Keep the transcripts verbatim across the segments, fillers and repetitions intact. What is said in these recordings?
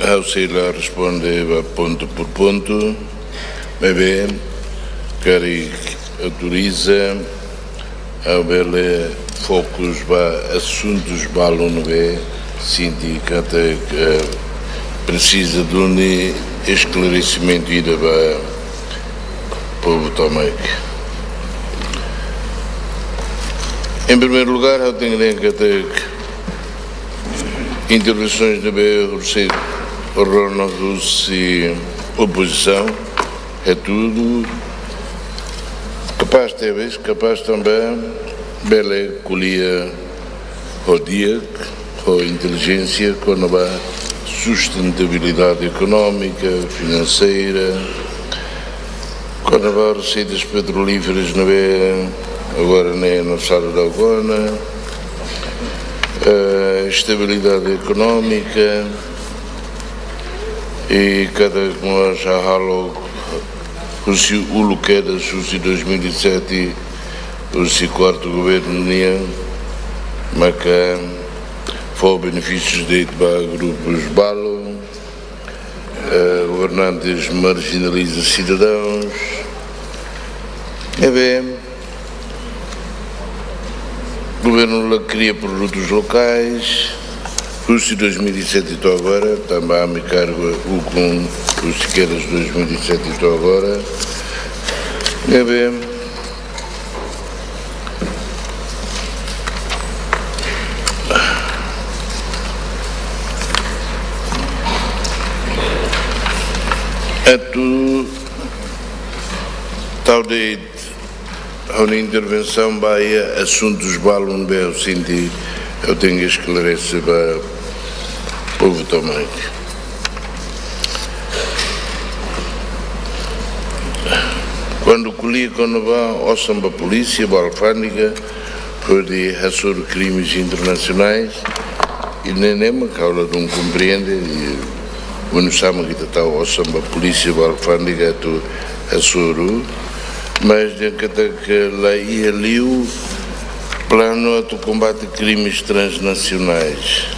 Ha'u sei la responde ba pontu por pontu, maibé karik autoriza, ha'u bele fokus ba asuntus balun ne'ebé sente katak presiza duni esklaresimentu ida ba povu tomak. Em primeiro lugar, ha'u tenke dehan katak intervensoens ne'ebé husik rona husi opozisaun, hatudu, kapás tebes, kapás tanba bele ko'alia ho di'ak, ho intelijénsia, kona-ba sustentabilidade ekonómika, finanseira, kona-ba reseitas petrolíferas ne'ebé agora ne'e analisadu daudaun ona, eh, estabilidade ekonómika, i katak mós halo husi uluk kedas husi dois mil e sete, husi kuartu governu nian, maka fó benefísius de'it ba grupus balun, eh, governantes marjinaliza sidadauns. Ne'ebé governu la kria produtus lokais, husi dois mil e sete to'o agora, tanba ami kargu ukun husi kedas dois mil e sete to'o agora. Ne'ebé atu tau de'it ha'u-nia intervensaun ba iha asuntus balun ne'ebé ha'u sente ha'u tenke esklarese ba povu tomak. Kuandu ko'alia kona-ba osan ba polísia, ba alfándega, hodi hasoru krimes internasionais, i ne'e ne'e mak ha'u ladún komprende, i oinsá mak ita tau osan ba polísia, ba alfándega atu hasoru, mas dehan katak la iha liu planu atu kombate krimes transnasionais.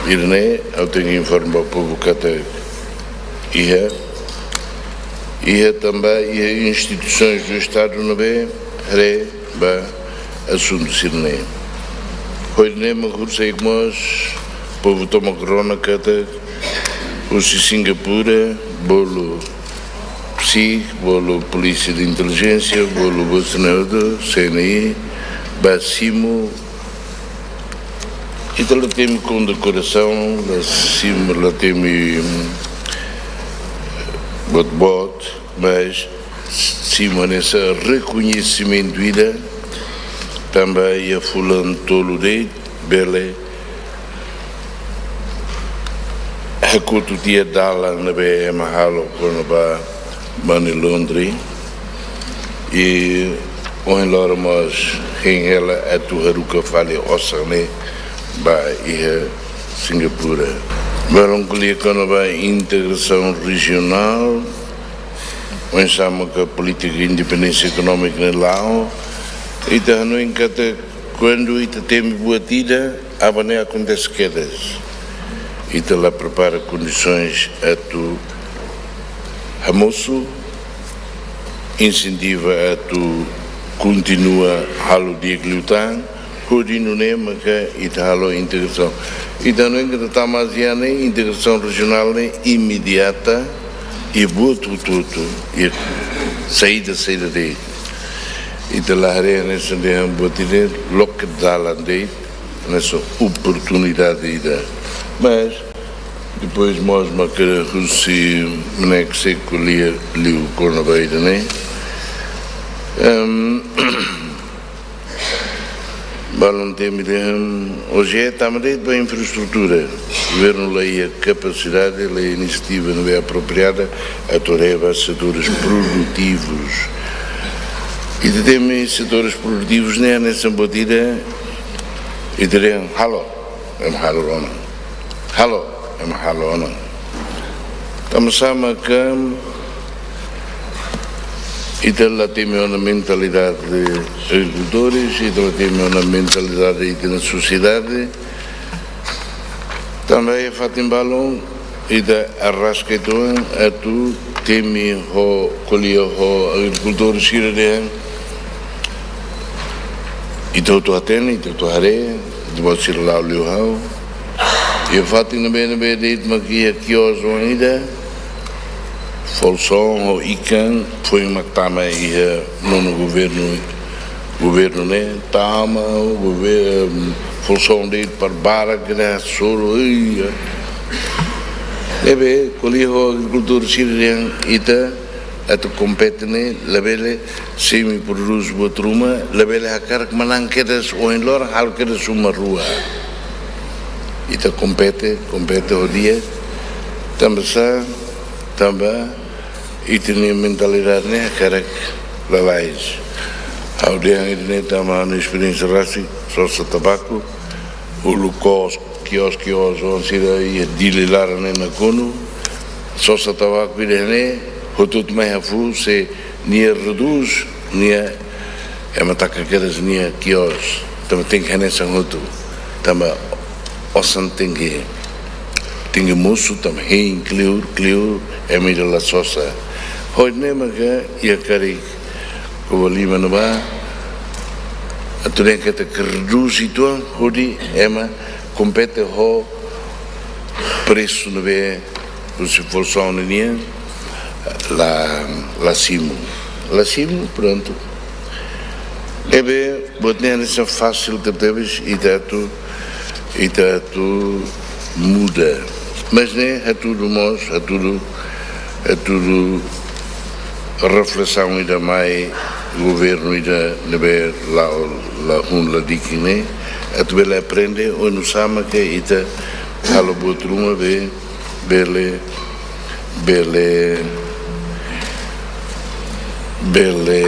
Ida-ne'e ha'u tenke informa ba povu katak iha, iha tanba iha instituisoens do Estadu ne'ebé haree ba asuntu sira-ne'e. Hodi nune'e mak horiseik mós povu tomak rona katak husi Singapura, bolu PSIG, bolu Polísia de Intelijénsia, bolu Buat Sneodo, C N I, ba simu, ita la temi kondekorasaun, la simu, la temi, mm, boot-boot, mas simu hanesan rekoñesimentu ida, tanba iha fulan tolu de'it, bele hakotu tiha dalan ne'ebé ema halo kona-ba money laundering, i ohin loron mós hein hela atu haruka fali osan ne'e ba iha Singapura. Balun ko'alia kona-ba integrasaun rejionál, oinsá maka polítika independénsia ekonómika ne'e la'o, ita hanoin katak kuandu ita temi buat ida, aban ne'e akontese kedas. Ita la prepara kondisoens atu hamosu, insentiva atu kontinua halo di'ak liután, hodi nune'e maka ita halo integrasaun. Ita hanoin katak tama ASEAN ne'e integrasaun rejionál ne'e imediata, i buat hotu-hotu, i saida-saida de'it. Ita la haree hanesan dehan buat ida loke dalan de'it, hanesan oportunidade ida. Mas depois mós mak husi MNEK sei ko'alia liu kona-ba ida-ne'e. Em, balun temi dehan, oje tama de'it ba infraestrutura. Governu la iha kapasidade, la iha inisiativa ne'ebé apropriada atu haree ba setores produtivus. Ita temi setores produtivus ne'e hanesan buat ida, ita dehan halo, ema halo rona. Halo, ema halo ona. Tanba sá maka ita la temi ona mentalidade agrikultores, ita la temi ona mentalidade ita-nia sosiedade. Tanba iha fatin balun, Ita arraska ita-nia an atu temi ho ko'alia ho agrikultór sira dehan. Ita hotu hatene, ita hotu haree, ita-boot sira la'o liu ha'u. Iha fatin ne'ebé-ne'ebé de'it mak iha kios oan ida, folsaun ho ikan, foin mak tama iha nonu governu, governu ne'e, tama, gover-, folsaun de'it para barak ne'e, solo, ia. Ne'ebé, ko'alia ho agrikultór sira dehan ita, atu kompete ne'e, labele, se imi prodús buat ruma, labele hakarak manán kedas ohin loron, halo kedas uma rua. Ita kompete, kompete ho di'ak, tanba sá, tanba, ita-nia mentalidade ne'e hakarak lalais. Ha'u dehan ida-ne'e tanba ha'u-nia esperiénsia rasik, sosa tabaku, uluk kios, kios, kios, oan sira iha Dili laran ne'e nakonu, sosa tabaku ida-ne'e, hotu-hotu mai hafuu, se nia redús, nia, ema taka kedas nia kios, tanba tenke hanesan hotu, tanba osan tenke, tenke mosu, tanba hein kleur, kleur, ema ida la sosa. Ho ida-ne'e maka iha karik Covalima ne'ebá, atu dehan katak redús uitoan, hodi ema kompete ho presu ne'ebé husi folsaun ne'e nian, la, la simu. La simu, prontu. Ne'ebé, buat ne'e hanesan fasil tebetebes, ita atu, ita atu muda. Mas ne'e, hatudu mós, hatudu, hatudu reflesaun ida mai governu ida ne'ebé la'o, la hun la dikin ne'e, atu bele aprende oinsá mak ita halo buat ruma be, bele, bele, bele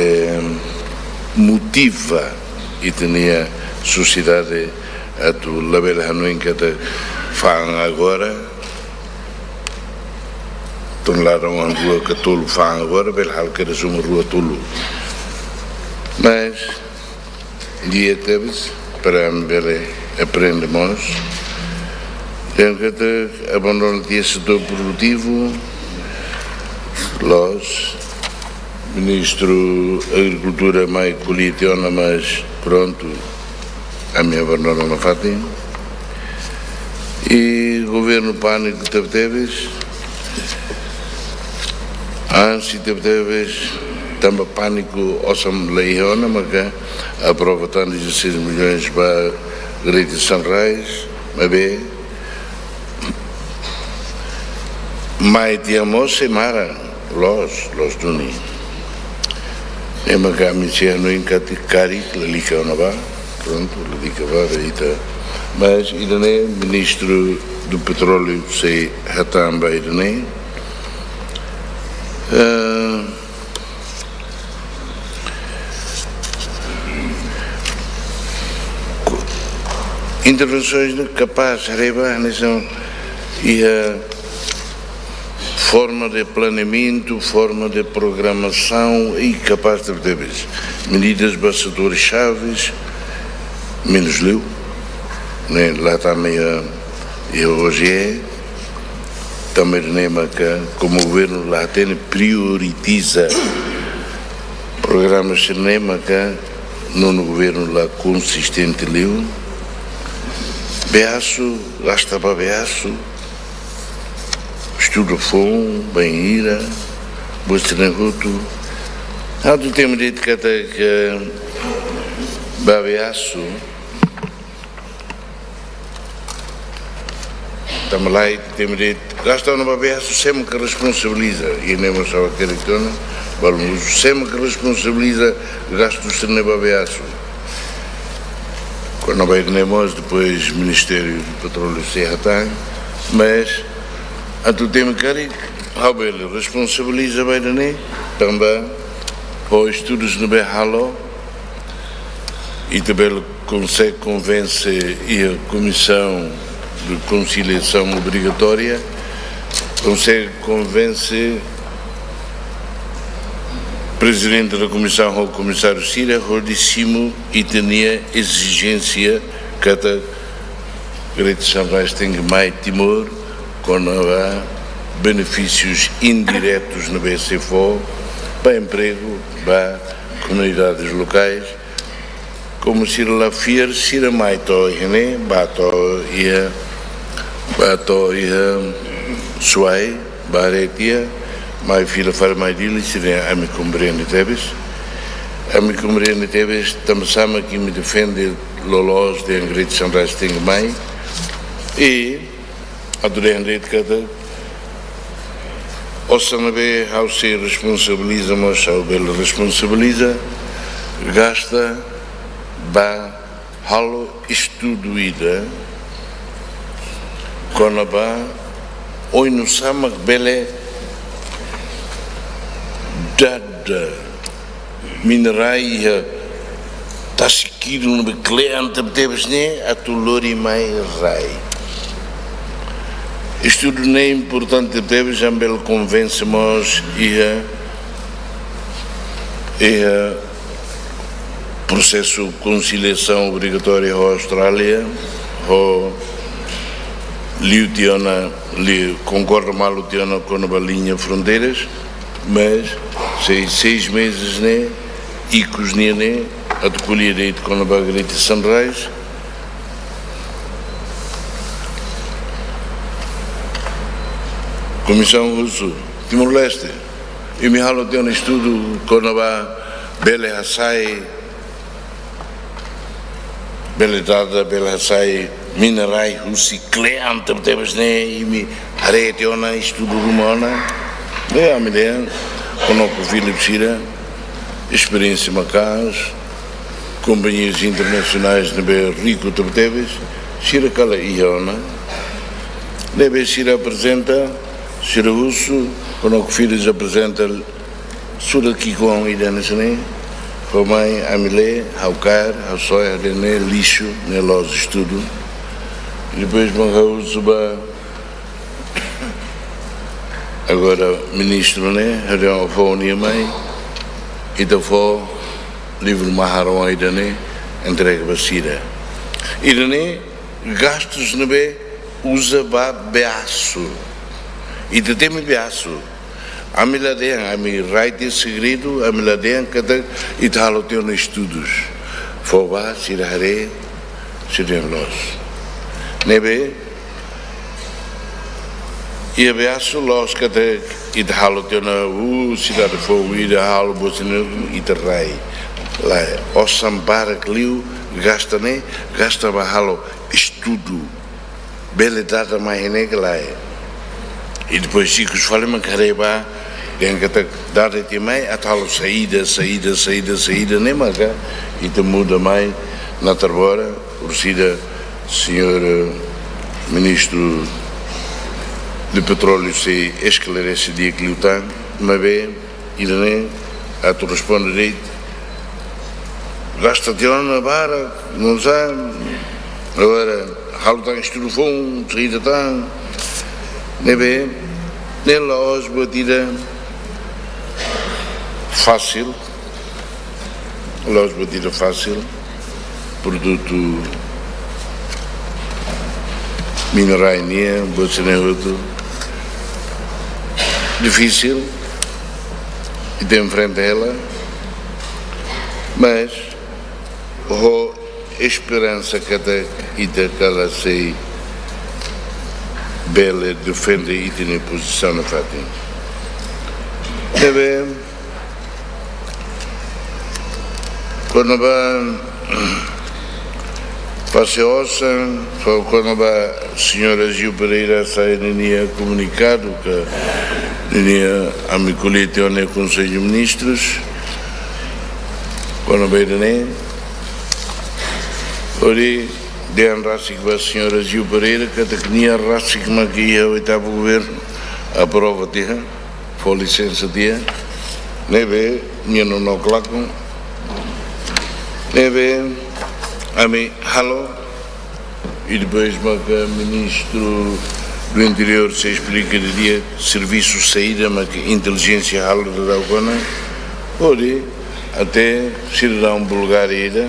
motiva ita-nia sosiedade atu labele hanoin katak fa'an agora, tonelada oan rua ka tolu fa'an agora, bele halo kedas uma rua tolu. Mas, di'ak tebes, para ami bele aprende mós. Dehan katak abandona tiha setór produtivu, loos, Ministru Agrikultura mai ko'alia tiha ona, mas prontu, ami abandona nafatin. I governu pániku tebetebes, ansi tebetebes, tanba pániku osan la iha ona, maka aprova tan dezasseis milhões ba Greater Sunrise, maibé mai tiha mós sei maran, loos, loos duni. Ne'e maka ami sei hanoin katak karik lalika ona ba, prontu, lalika ba, be ita. Mas ida-ne'e Ministru do Petróleu sei hatán ba ida-ne'e. Eh, intervensoens ne'e kapás, haree ba, hanesan iha forma de planeamentu, forma de programasaun, i kapás tebetebes. Medidas ba setór xave, menus liu, ne'e la tama iha, iha O G E, tanba ne'e maka, komu governu la hatene prioritiza programa sira-ne'e maka, nonu governu la konsistente liu. Beasu, gasta ba beasu, estuda foun, bainhira, buat sira-ne'e hotu. Atu temi de'it katak ba beasu, tanba lai temi de'it, gasta ona ba beasu, sé mak responsabiliza, i ne'e mós ha'u hakerek tiha ona, balun husu, sé mak responsabiliza gastu sira-ne'e ba beasu. Kona-ba ida-ne'e mós, depois Ministériu Petróleu sei hatán, mas atu temi karik, ha'u bele responsabiliza ba ida-ne'e, tanba ho estudus ne'ebé halo, ita bele konsege konvense iha Komisaun de Konsiliasaun Obrigatória, konsege konvense Prezidente da Komisaun ho Komisáriu sira hodi simu ita-nia ezijénsia katak Greater Sunrise tenke mai Timor, kona-ba benefísius indiretus ne'ebé sei fó ba empregu ba komunidades lokais, komu sira la fiar, sira mai to'o iha ne'e, ba to'o iha, ba to'o iha Suai, ba haree tiha, mai fila fali mai Dili, sira, ami komprende tebes. Ami komprende tebes, tanba sá mak imi defende loloos dehan Greater Sunrise tenke mai. I atu dehan de'it katak osan ne'ebé ha'u sei responsabiliza, mós ha'u bele responsabiliza, gasta ba halo estudu ida kona-ba oinsá mak bele dada minerais iha tasi-kirun ne'ebé kle'an tebetebes ne'e atu lori mai rai. Estudu ne'e importante tebes, ami bele konvense mós iha, iha prosesu konsiliasaun obrigatória ho Austrália, ho liu tiha ona, liu konkorda malu tiha ona kona-ba liña fronteiras, mas sei seis meses ne'e, ikus nian ne'e, atu ko'alia de'it kona-ba Greater Sunrise. Komisaun husu, Timor-Leste, imi halo tiha ona estudu kona-ba bele hasai, bele dada, bele hasai minerais husi kle'an tebetebes ne'e, imi haree tiha ona, estudu ruma ona? Ne'e ami dehan, kono ku Philip sira, esperiénsia maka'as, kompañias internasionais ne'ebé riku tebetebes, sira kala iha ona. Ne'ebé sira aprezenta, sira husu, kono ku Philip aprezenta, surat ki'ikoan ida hanesan ne'e, fó mai, ami lee, ha'u kaer, ha'u soe, ha'u dehan ne'e lixu, ne'e loos estudu. I depois mak ha'u husu ba agora ministru ne'e, ha'u dehan fó nia mai, ita fó livru maharon ida ne'e, entrega ba sira. Ida ne'e gastus ne'ebé uza ba beasu. Ita temi beasu. Ami la dehan, ami rai tiha segredu, ami la dehan katak ita halo tiha ona estudus. Fó ba, sira haree, sira dehan loos. Ne'ebé, iha beasu loos katak ita halo tiha ona, uh, sira dehan fó ida halo buat sira-ne'e ita rai. Lae, osan barak liu gasta ne'e, gasta ba halo estudu. Bele dada mai iha ne'e ka lae. I depois ikus fali mak haree ba, dehan katak dada tiha mai, atu halo saida, saida, saida, saida, ne'e maka ita muda mai natar bora, orsida señór, eh, ministru de petróleu sei esklarese di'ak liután, maibé, ida ne'e atu responde de'it. Gasta tiha ona barak, no sa, agora, halo tan estudu foun, saida tan. Ne'ebé, ne'e la'ós buat ida fásil, la'ós buat ida fásil, produtu minerais nian, buat sira-ne'e hotu. Difisil, ita enfrenta hela, mas ho esperansa katak ita kala sei bele defende ita-nia pozisaun nafatin. Ne'ebé, kona-ba fase osan, fó kona-ba señora Gil Pereira sai ninia komunikadu ka ninia ami ko'alia tiha ona iha Konsellu Ministrus, kona-ba ida-ne'e, hodi dehan rasik ba señora Gil Pereira katak nia rasik mak iha oitavu governu, aprova tiha, fó lisensa tiha, ne'ebé nia nonook lakon, ne'ebé ami halo, i depois maka Ministru do Interiór sei esplika didi'ak servisu saida maka intelijénsia halo daudaun ona, hodi até sidadaun bulgáriu ida,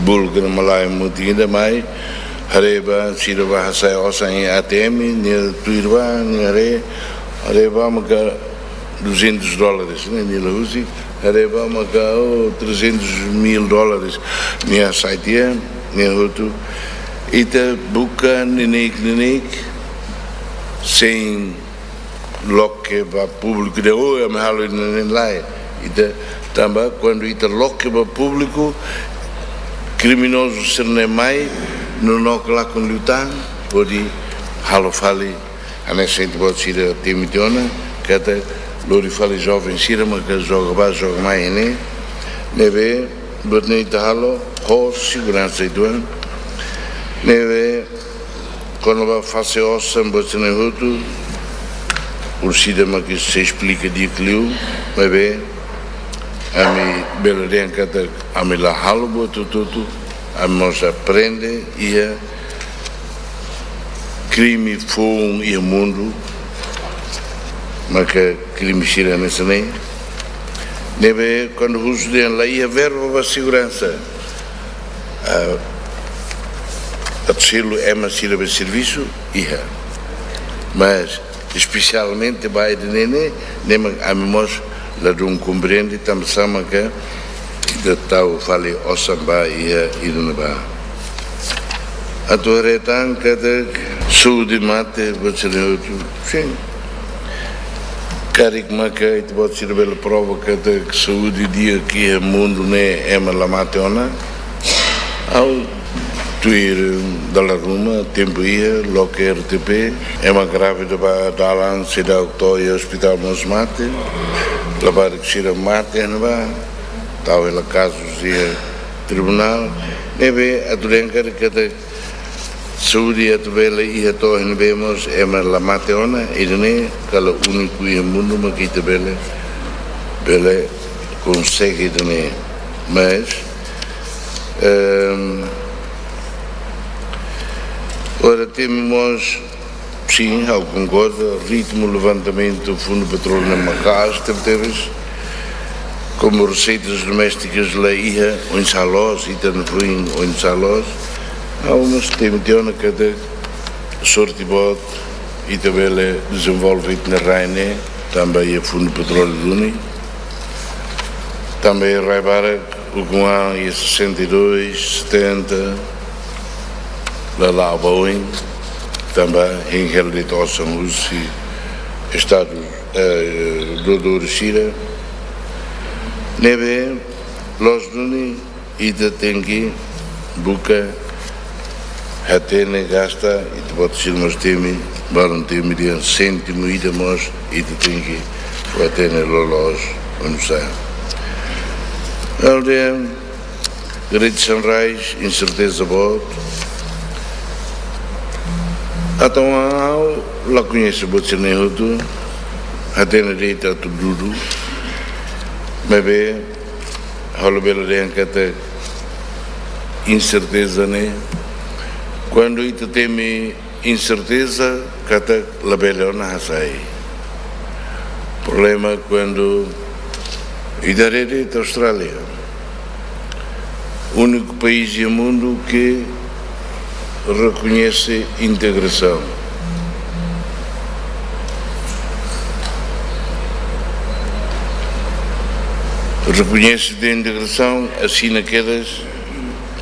búlgaru, malaia, mutin ida mai, Haree ba, sira bá hasai osan iha A T M, nia tuir ba, nia haree, haree ba maka duzentos dólares, ne'e, nia la husik, haree ba maka, oh, trezentos mil dólares, nia hasai tiha, nia hotu. Ita buka neineik-neineik, sein loke ba públiku dehan, oh, ami halo ida-ne'e, lae. Ita, tanba kuandu ita loke ba públiku, kriminozu sira-ne'e mai, nonook lakon liután, hodi halo fali, hanesan ita-boot sira temi tiha ona, katak lori fali joven sira maka joga bá, joga mai ne'e, ne'ebé, buat ne'e ita halo ho seguransa ituan. Ne'ebé, kona-ba fase osan, buat sira-ne'e hotu, orsida mak sei esplika di'ak liu, maibé ami bele dehan katak ami la halo buat hotu-hotu, ami mós aprende iha krime foun iha mundu, maka krime sira hanesan ne'e. Ne'ebé kuandu husu dehan la iha verba ba seguransa, ah, atu selu ema sira ba servisu, iha. Mas espesialmente ba ida-ne'e, ne'e mak ami mós ladún komprende, tanba sá maka ita tau fali osan ba iha ida-ne'ebá. Atu haree tan katak saúde mate, buat sira-ne'e hotu. Sin. Karik maka ita-boot sira bele prova katak saúde di'ak iha mundu ne'e ema la mate ona. Ha'u tuir dala ruma, tempu iha, loke R T P, ema grávida ba dalan, seidauk to'o iha ospitál mós mate, labarik sira mate iha ne'ebá, tau hela kazu iha tribunál, ne'ebé atu dehan karik katak saúde atu bele iha to'o iha ne'ebé mós ema la mate ona, ida-ne'e kala úniku iha mundu mak ita bele, bele konsege ida-ne'e. Mas, ehm, ora temi mós, sin, ha'u konkorda, ritmu levantamentu Fundu Petróleu ne'e maka'as tebetebes, komu reseitas domésticas la iha, oinsá loos, ita-nia foin oinsá loos, ha'u mós temi tiha ona katak sorte boot, ita bele dezenvolve ita-nia rai ne'e, tanba iha Fundu Petróleu duni, tanba iha rai barak, ukun an iha sessenta e dois, setenta, la la'o ba oin, tanba hein hela de'it osan husi Estadu, eh, doadór sira. Ne'ebé, loos duni, ita tenke buka hatene gasta, ita-boot sira mós temi, balun temi dehan séntimu ida mós, ita tenke hatene loloos, oinsá. Aldeia, Greater Sunrise, inserteza boot. Entaun ha'u la koñese buat sira-ne'e hotu, hatene de'it atu dudu, maibé ha'u labele dehan katak inserteza ne'e, kuandu ita temi inserteza katak labele ona hasai. Problema kuandu ita haree de'it Austrália, úniku país iha mundu ke rekoñese integrasaun. Rekoñese de'it integrasaun, asina kedas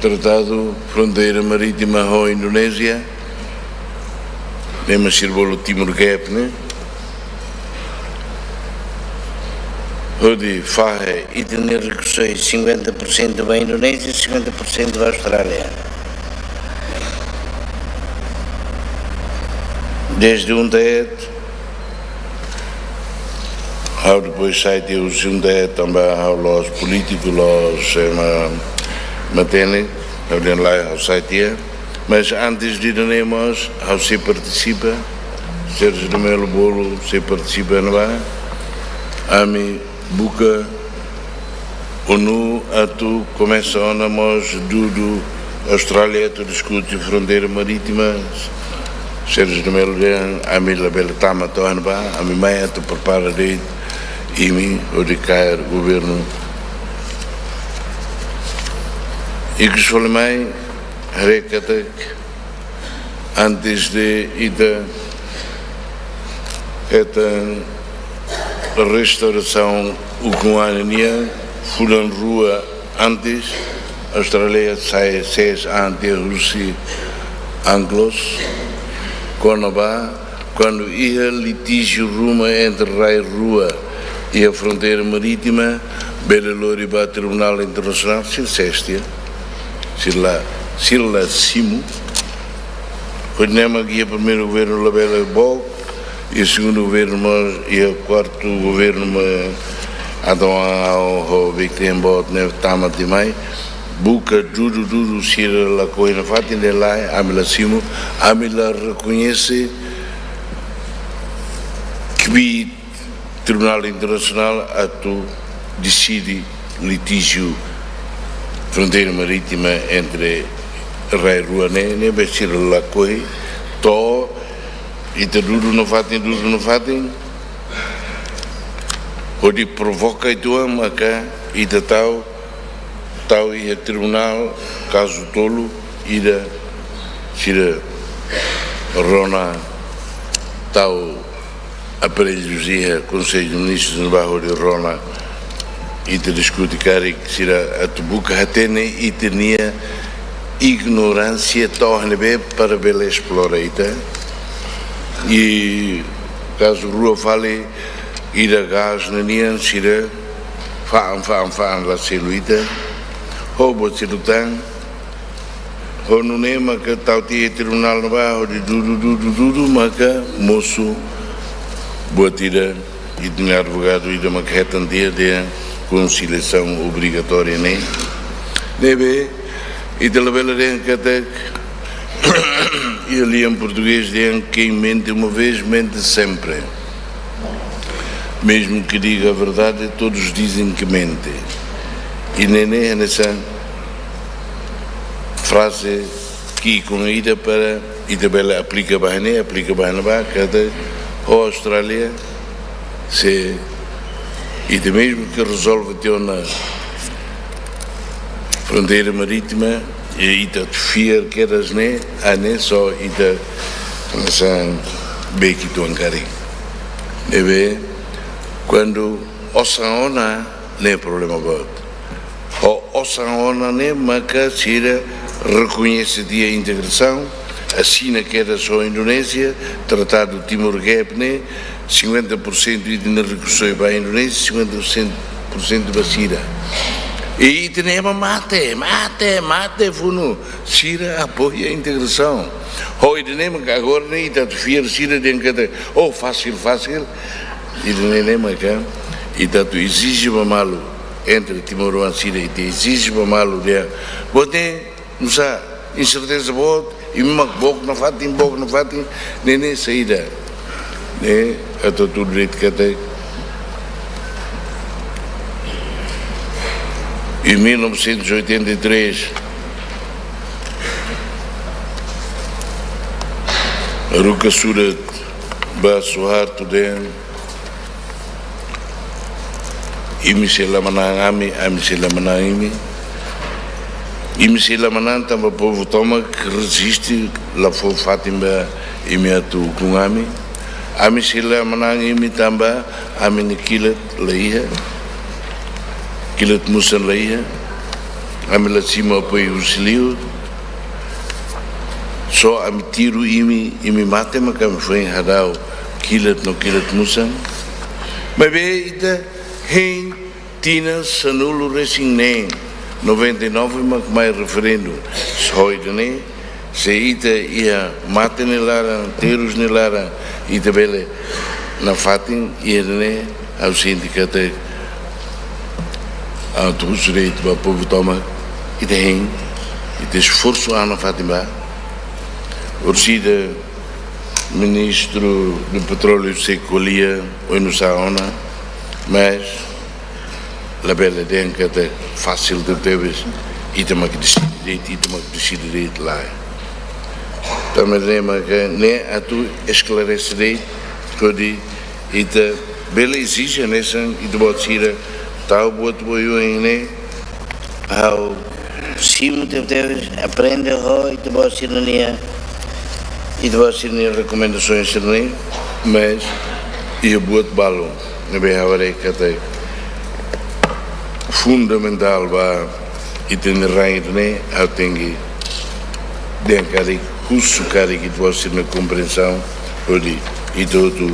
Tratadu Fronteira Marítima ho Indonézia, ne'e mak sira bolu Timor Gap, ne'e. Hodi fahe ita-nia rikusoin cinquenta por cento ba Indonézia, cinquenta por cento ba Austrália. Desde UNTAET, ha'u depois sai tiha husi UNTAET tanba ha'u la'ós polítiku, la'ós ema matenek, ha'u dehan lae, ha'u sai tiha. Mas antes de ida-ne'e mós, ha'u sei partisipa, Sérgio de Mello bolu, sei partisipa iha ne'ebá. Ami buka ONU atu komesa ona mós dudu Austrália atu diskute fronteira marítima. Sérgio de Mello dehan ami labele tama to'o iha ne'ebá, ami mai atu prepara de'it imi hodi kaer governu. Ikus fali mai, haree katak Antes de ita hetan restaurasaun ukun-an nian, fulan rua antes, Austrália sai sees an tiha husi UNCLOS, kona-ba kuandu iha litíjiu ruma entre rai rua iha fronteira marítima, bele lori ba Tribunál Internasionál, sira sees tiha, sira la, sira la simu. Hodi ne'e mak iha primeiru governu labele book, iha segundu governu mós, iha kuartu governu mós, entaun ha'u ho Victor Mbot ne'e tama tiha mai, buka dudu dudu sira lakohi nafatin de'it, ami la simu, ami la rekoñese kbiit Tribunál Internasionál atu deside litíjiu fronteira marítima entre rai rua ne'e, ne'ebé sira lakohi, to'o ita dudu nafatin, dudu nafatin, hodi provoka uitoan maka ita tau, tau iha tribunál kazu tolu, ida sira rona tau aparelhus iha Konsellu de Ministrus ne'ebá hodi rona, ita diskute karik sira atu buka hatene ita-nia ignoránsia to'o ne'ebé para bele esplora ita. I kazu rua fali, ida gás ne'e nian, sira fa'an, fa'an, fa'an la selu ita. Ho buat sira tan, ho nune'e maka tau tiha tribunál ne'ebá, hodi dudu, dudu, dudu, maka mosu buat ida, ita-nia advogadu ida maka hetan tiha dehan konsiliasaun obrigatória ne'e. Ne'ebé, ita labele dehan katak, iha lian portugés dehan: "Quem mente uma vez, mente sempre." Mesmo que diga a verdade, todos dizem que mente. I ne'e ne'e hanesan fraze ki'ik ida para ita bele aplika ba ne'e, aplika ba ne'ebá, katak ho Austrália, se ita mesmu ke rezolve tiha ona fronteira marítima, i ita fiar kedas ne'e, hanesan ita hanesan beki tuan kari. Ne'ebé, kuandu osan ona, ne'e problema boot. Ho osan ona ne'e maka sira rekoñese tiha integrasaun, asina kedas ho Indonézia, Tratadu Timor Gap ne'e, cinquenta por cento ita-nia rekursu ba Indonézia, cinquenta por cento ba sira. I ita-nia ema mate, mate, mate funu, sira apoia integrasaun. Ho ida-ne'e maka agora ne'e ita atu fiar sira dehan katak, oh, fasil, fasil. Ida-ne'e ne'e maka ita atu ezije ba malu, entre timoroan sira, ita ezije ba malu dehan, boot ne'e, nusá, inserteza boot, imi mak book nafatin, book nafatin, ne'e ne'e saida. Ne'e, atu tudu de'it katak, em mil novecentos e oitenta e três, Ruka Surat ba Suharto dehan, imi sei la manán ami, ami sei la manán imi. Imi sei la manán tanba povu tomak reziste, la fó fatin ba imi atu ukun ami. Ami sei la manán imi tanba ami-nia kilat la iha, kilat musan la iha. Ami la simu apoiu husi liur. Só ami tiru imi, imi mate, maka ami foin hadau kilat no kilat musan. Maibé ita hein tinan sanulu-resin-neen, noventa e nove mak mai referendu. Só ida-ne'e, se ita iha mate nia laran, terus nia laran, ita bele nafatin, ida-ne'e ha'u sente katak atu husu de'it ba povu tomak, ita hein, ita esforsu an nafatin ba. Orsida Ministru Petróleu sei ko'alia oinsá ona, mas labele dehan katak fasil tebetebes, ita mak deside de'it, ita mak deside de'it, lae. Tanba ne'e maka ne'e atu esklarese de'it, hodi ita bele ezije hanesan ita-boot sira tau buat oioin ne'e, ha'u simu tebetebes, aprende ho ita-boot sira-nia Ita-boot sira-nia rekomendasaun sira-ne'e, mas iha buat balun ne'ebé ha'u haree katak fundamentál ba ita-nia rai ne'e, ha'u tenke dehan karik, husu karik ita-boot sira-nia komprensaun, hodi ita hotu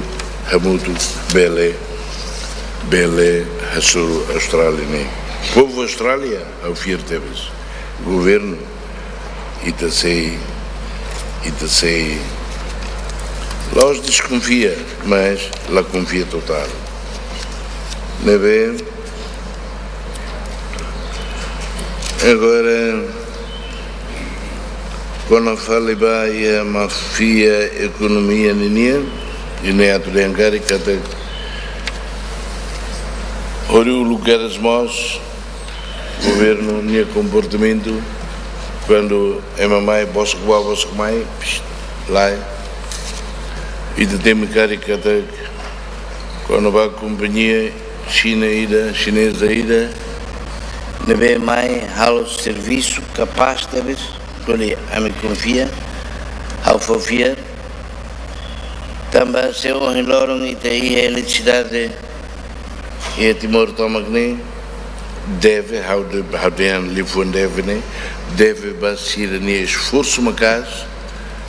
hamutuk bele, bele hasoru Austrália ne'e. Povu Austrália, ha'u fiar tebes. Governu, ita sei, ita sei, la'ós deskonfia, mas la konfia totál. Ne'ebé, agora, kuandu fali ba iha máfia ekonomia ninian, i ne'e atu dehan karik katak hori uluk kedas mós, governu nia komportamentu, kuandu ema mai, bosok bá, bosok mai, psst, lae. Ita temi karik katak, kuandu bá kompañia Xina ida, xineza ida, ne'ebé mai halo servisu kapás tebes, ko'alia ami konfia, ha'u fó fiar, tanba se ohin loron ita iha eletrisidade iha Timor tomak ne'e, deve, ha'u de-, ha'u dehan liafuan deve ne'e, deve ba sira-nia esforsu maka'as,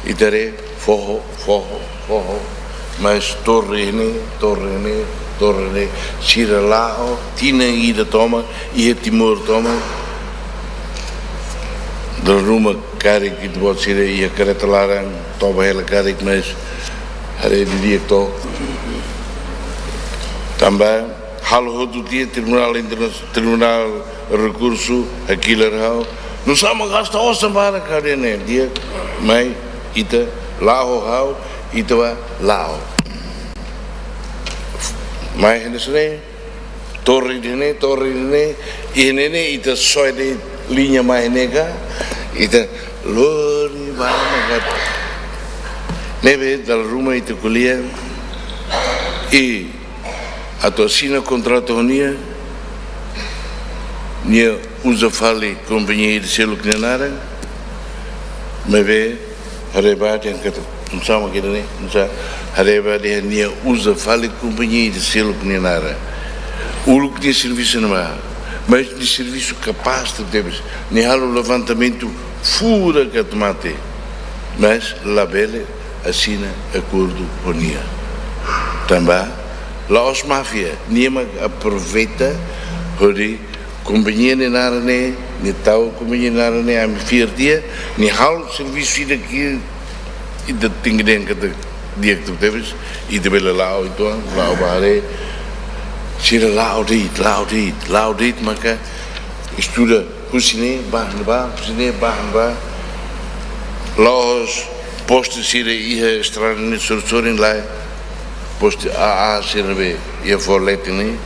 ita haree foho, foho, foho, mas torre ne'e, torre ne'e, torre ne'e, sira la'o, tinan ida tomak, iha Timor tomak, dala ruma karik ita-boot sira iha kareta laran, toba hela karik, mas haree didi'ak to'ok. Tanba halo hotu tiha, Tribunál Interna-, Tribunál Rekursu hakilar ha'u. Nusá mak gasta osan barak, ha'u dehan ne'e, di'ak, mai ita la'o, ha'u, ita bá la'o. Mai hanesan ne'e, torre ida-ne'e, torre ida-ne'e, iha ne'e ne'e ita soe de'it liña mai ne'e ka, ita lori bá mak atu. Ne'ebé dala ruma ita ko'alia, i atu asina kontratu ho nia, nia uza fali kompañia ida seluk nia naran, maibé haree ba dehan katak, nusá mak ida-ne'e, nusá, haree ba dehan nia uza fali kompañia ida seluk nia naran. Uluk nia servisu ne'ebá, mas nia servisu kapás tebes, nia halo levantamentu furak atu mate, mas labele asina akordu ho nia. Tanba la'ós máfia, nia mak aproveita hodi kompañia nia naran ne'e, nia tau kompañia nia naran ne'e, ami fiar tiha, nia halo servisu ida ke ita tenke dehan katak di'ak tebes, ita bele la'o uitoan, la'o bá haree, sira la'o de'it, la'o de'it, la'o de'it maka estuda husi ne'e bá ne'ebá, husi ne'e bá ne'ebá. La'ós poste sira iha estrada nia sorin-sorin, lae, poste A A sira ne'ebé iha fó leten ne'e.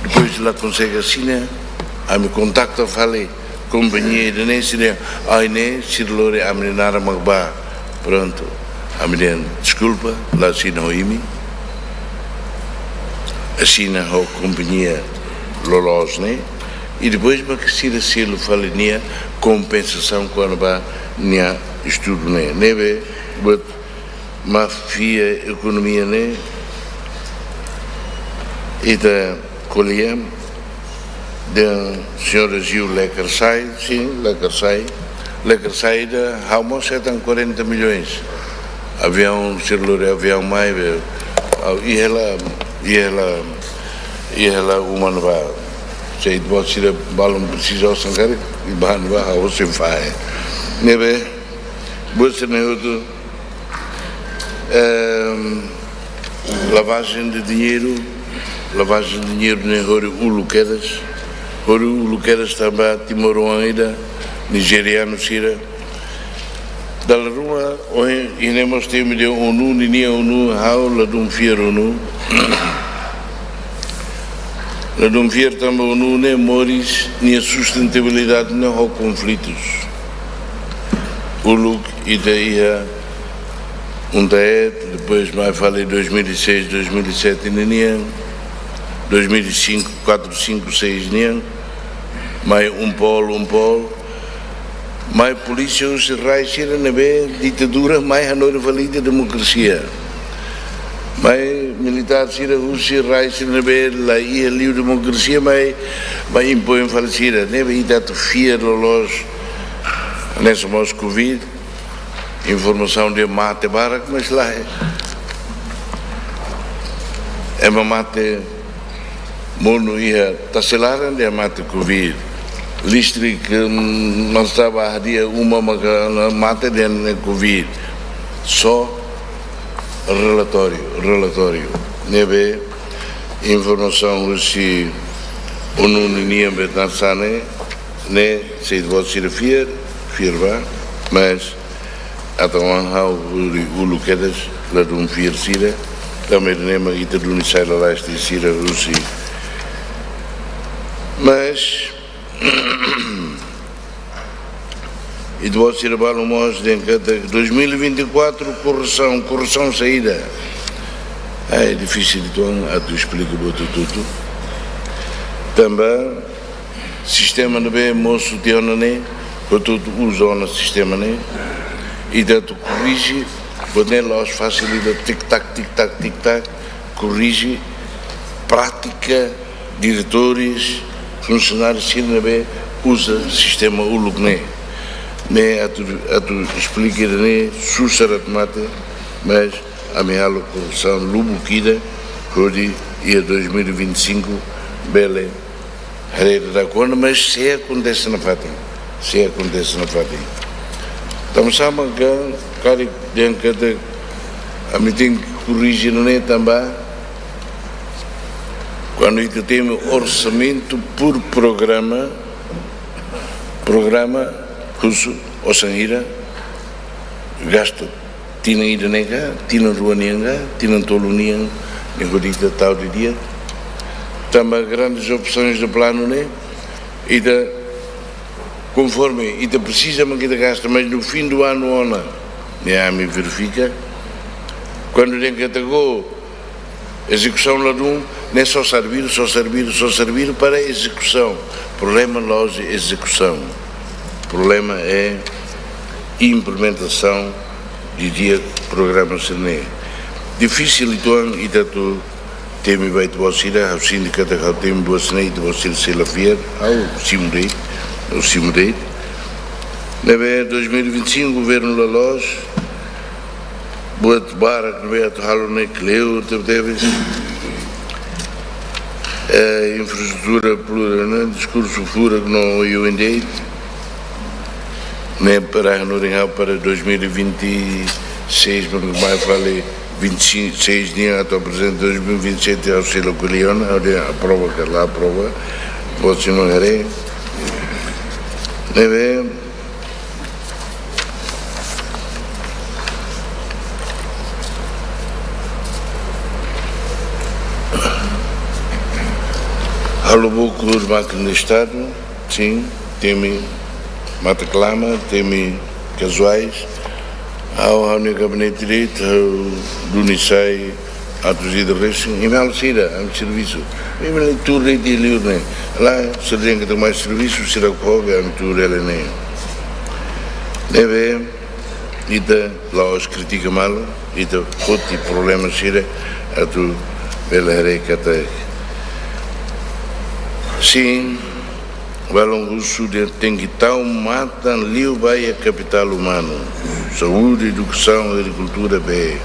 Depois la konsege asina, ami kontakta fali kompañia ida-ne'e, sira, ai ne'e, sira lori ami-nia naran mak bá. Prontu. Ami dehan deskulpa, la asina ho imi. Asina ho kompañia loloos ne'e. I depois mak sira selu fali nia kompensasaun kona-ba nia estudu ne'e. Ne'ebé, buat máfia ekonomia ne'e, ita ko'alia, dehan señór Gil la kaer sai, sin, la kaer sai. La kaer sai ida, ha'u mós hetan quarenta milhões. Aviaun, sira lori aviaun mai, be, ha'u iha hela, iha hela, iha hela uma ne'ebá. Se ita-boot sira balun presiza osan karik, i bá ne'ebá, ha'u sei fahe. Ne'ebé, buat sira-ne'e hotu, ehm, lavagem de dinheiro, lavagem de dinheiro ne'e hori uluk kedas, hori uluk kedas tanba timoroan ida, nijerianu sira. Dala ruma, ohin, iha ne'e mós temi dehan ONU, ninia ONU, ha'u ladún fiar ONU. Ladún fiar tanba ONU ne'e moris nia sustentabilidade ne'e ho konflitus. Uluk ita iha UNTAED, depois mai fali dois mil e seis, dois mil e sete ninian, dois mil e cinco, quatro, cinco, seis nian, mai UNPOL, UNPOL, Mai polísia husi rai sira ne'ebé ditadura, mai hanorin fali ita demokrasia. Mai militár sira husi rai sira ne'ebé la iha liu demokrasia, mai, mai impoin fali sira. Ne'ebé ita atu fiar loloos, hanesan mós covid, informasaun dehan mate barak, mas lae. Ema mate monu iha tasi laran dehan mate covid. Listrik, mm, mansá ba hadi'a uma maka mate dehan covid. Só relatóriu, relatóriu. Ne'ebé informasaun husi ONU ninian be hanesan ne'e, ne'e se ita-boot sira fiar, fiar bá, mas atu ha'u hori uluk kedas, ladún fiar sira, tanba ne'e mak ita duni sai lalais tiha sira husi. Mas ita-boot sira balu mós dehan katak dois mil e vinte e quatro korrupsaun, korrupsaun saida? Ah, é difisil uitoan atu esplika ba hotu-hotu. Tanba sistema ne'ebé mosu tiha ona ne'e, hotu-hotu uza ona sistema ne'e. Ita atu korrije, buat ne'e la'ós fasil ida tik-tak, tik-tak, tik-tak, korrije prátika diretores, funsionáriu sira ne'ebé uza sistema uluk ne'e. Ne'e atu, atu esplika ida-ne'e susar atu mate, mas ami halo korrupsaun lubuk ida, hodi iha dois mil e vinte e cinco bele haree daudauk ona, mas sei akontese nafatin, sei akontese nafatin. Tanba sá mak karik dehan katak ami tenke korrije ne'e tanba kuandu ita temi orsamentu por programa, programa husu osan hira gastu tinan ida ne'e ka, tinan rua nian ka, tinan tolu nian, ne'e hodi ita tau didi'ak. Tanba grandes opções de plano ne'e, ita konforme ita presiza mak ita gasta, mas no fim do ano ona, ne'e ami verifika. Kuandu dehan katak ezekusaun ladún, ne'e só servir, só servir, só servir para ezekusaun. Problema la'ós ezekusaun. Problema é implementasaun didi'ak programa sira-ne'e. Difisil uitoan ita atu temi ba ita-boot sira, ha'u sente katak ha'u temi buat sira-ne'e, ita-boot sira sei la fiar, ha'u simu de'it, ha'u simu de'it. Ne'ebé dois mil e vinte e cinco governu la loos, buat barak ne'ebé atu halo ne'e kleur tebetebes. Eh, infraestrutura plural, ne'e, diskursu furak no oioin de'it. Ne'e para hanorin ha'u para dois mil e vinte e seis, mas mai fali vinte e seis nian atu aprezenta dois mil e vinte e sete, ha'u sei la ko'alia ona, ha'u dehan aprova ka la aprova, buat sira-ne'e haree. Ne'ebé halo buku mákina Estadu, sin, temi Mata Kalama, temi Kazuais, ha'u, ha'u-nia gabinete de'it, ha'u duni sai atus ida resin, imi halo saida, ami servisu. Imi la tuur de'it iha liur ne'e. Lae, sira dehan katak mai servisu, sira kobe, ami tuur hela ne'e. Ne'ebé, ita la'ós kritika malu, ita foti problema sira, atu bele haree katak. Sin, balun husu dehan tenke tau matan liu ba iha kapitál umanu. Saúde, edukasaun, agrikultura, bee.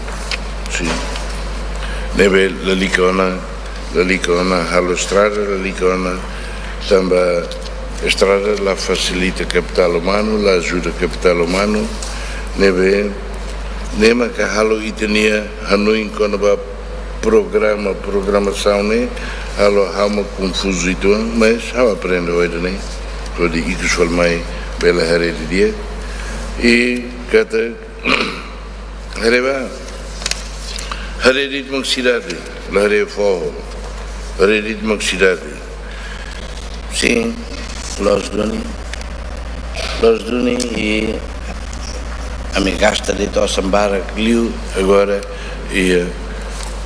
Sin. Ne'ebé lalika ona, lalika ona halo estrada, lalika ona tanba estrada la fasilita kapitál umanu, la ajuda kapitál umanu. Ne'ebé, ne'e maka halo ita-nia hanoin kona-ba programa, programasaun ne'e, halo ha'u mak konfuzu uitoan, mas ha'u aprende ho ida-ne'e. Hodi ikus fali mai bele haree didi'ak. I katak, haree bá, haree de'it mak sidade, la haree foho. Haree de'it mak sidade. Sin, loos duni. Loos duni i ami gasta de'it osan barak liu agora iha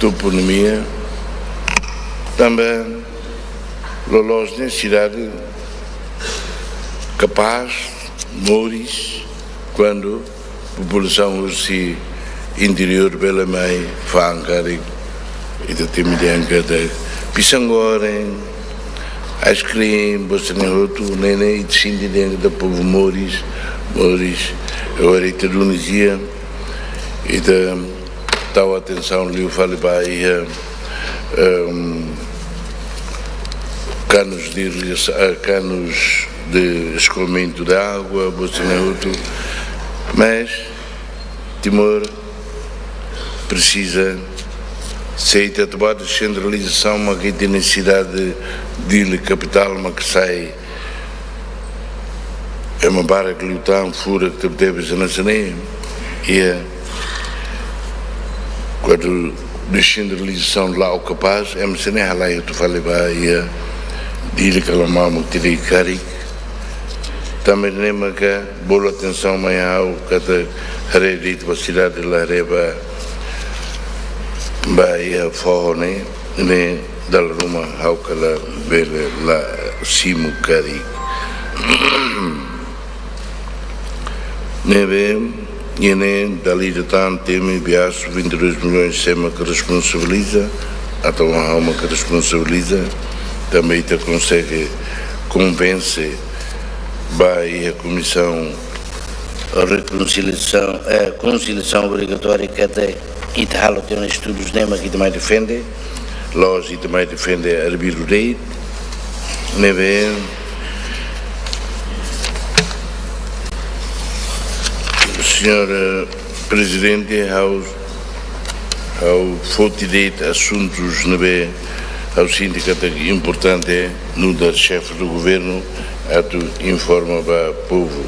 toponímia. Tanba loloos ne'e sidade kapás, moris, kuandu populasaun husi interiór bele mai fa'an karik, ita temi dehan katak pisang goreng, ice cream, buat sira-ne'e hotu, ne'e ne'e ita sente dehan katak povu moris, moris. Agora ita duni dia, ita tau atensaun liu fali ba iha, ehm, kanus de irrigasaun, eh, kanus de escoamento de água, buat sira-ne'e hotu. Mas Timor presiza, se ita atu ba desentralizasaun, mak ita nesesidade Dili kapitál mak sai ema barak liután, furak tebetebes hanesan ne'e. Iha kuadru desentralizasaun la'o kapás, ema sira-ne'e halai hotu fali ba iha Dili ka Lamau mak ita dehan karik. Tanba ne'e maka bolu atensaun mai ha'u katak haree de'it ba sidade, la haree ba, ba iha foho ne'e, ne'e dala ruma ha'u kala bele la simu karik. Ne'ebé, iha ne'e dala ida tan temi biasu vinte e dois milhões sé mak responsabiliza, entaun ha'u mak responsabiliza, tanba ita konsege konvense ba iha Komisaun Rekonsiliasaun, eh, Konsiliasaun Obrigatória katak ita halo tiha ona estudus ne'e mak ita mai defende, la'ós ita mai defende arbiru de'it, ne'ebé, señór, eh, Prezidente, ha'u, ha'u foti de'it asuntus ne'ebé ha'u sente katak importante nu'udar xefe do governu atu informa ba povu.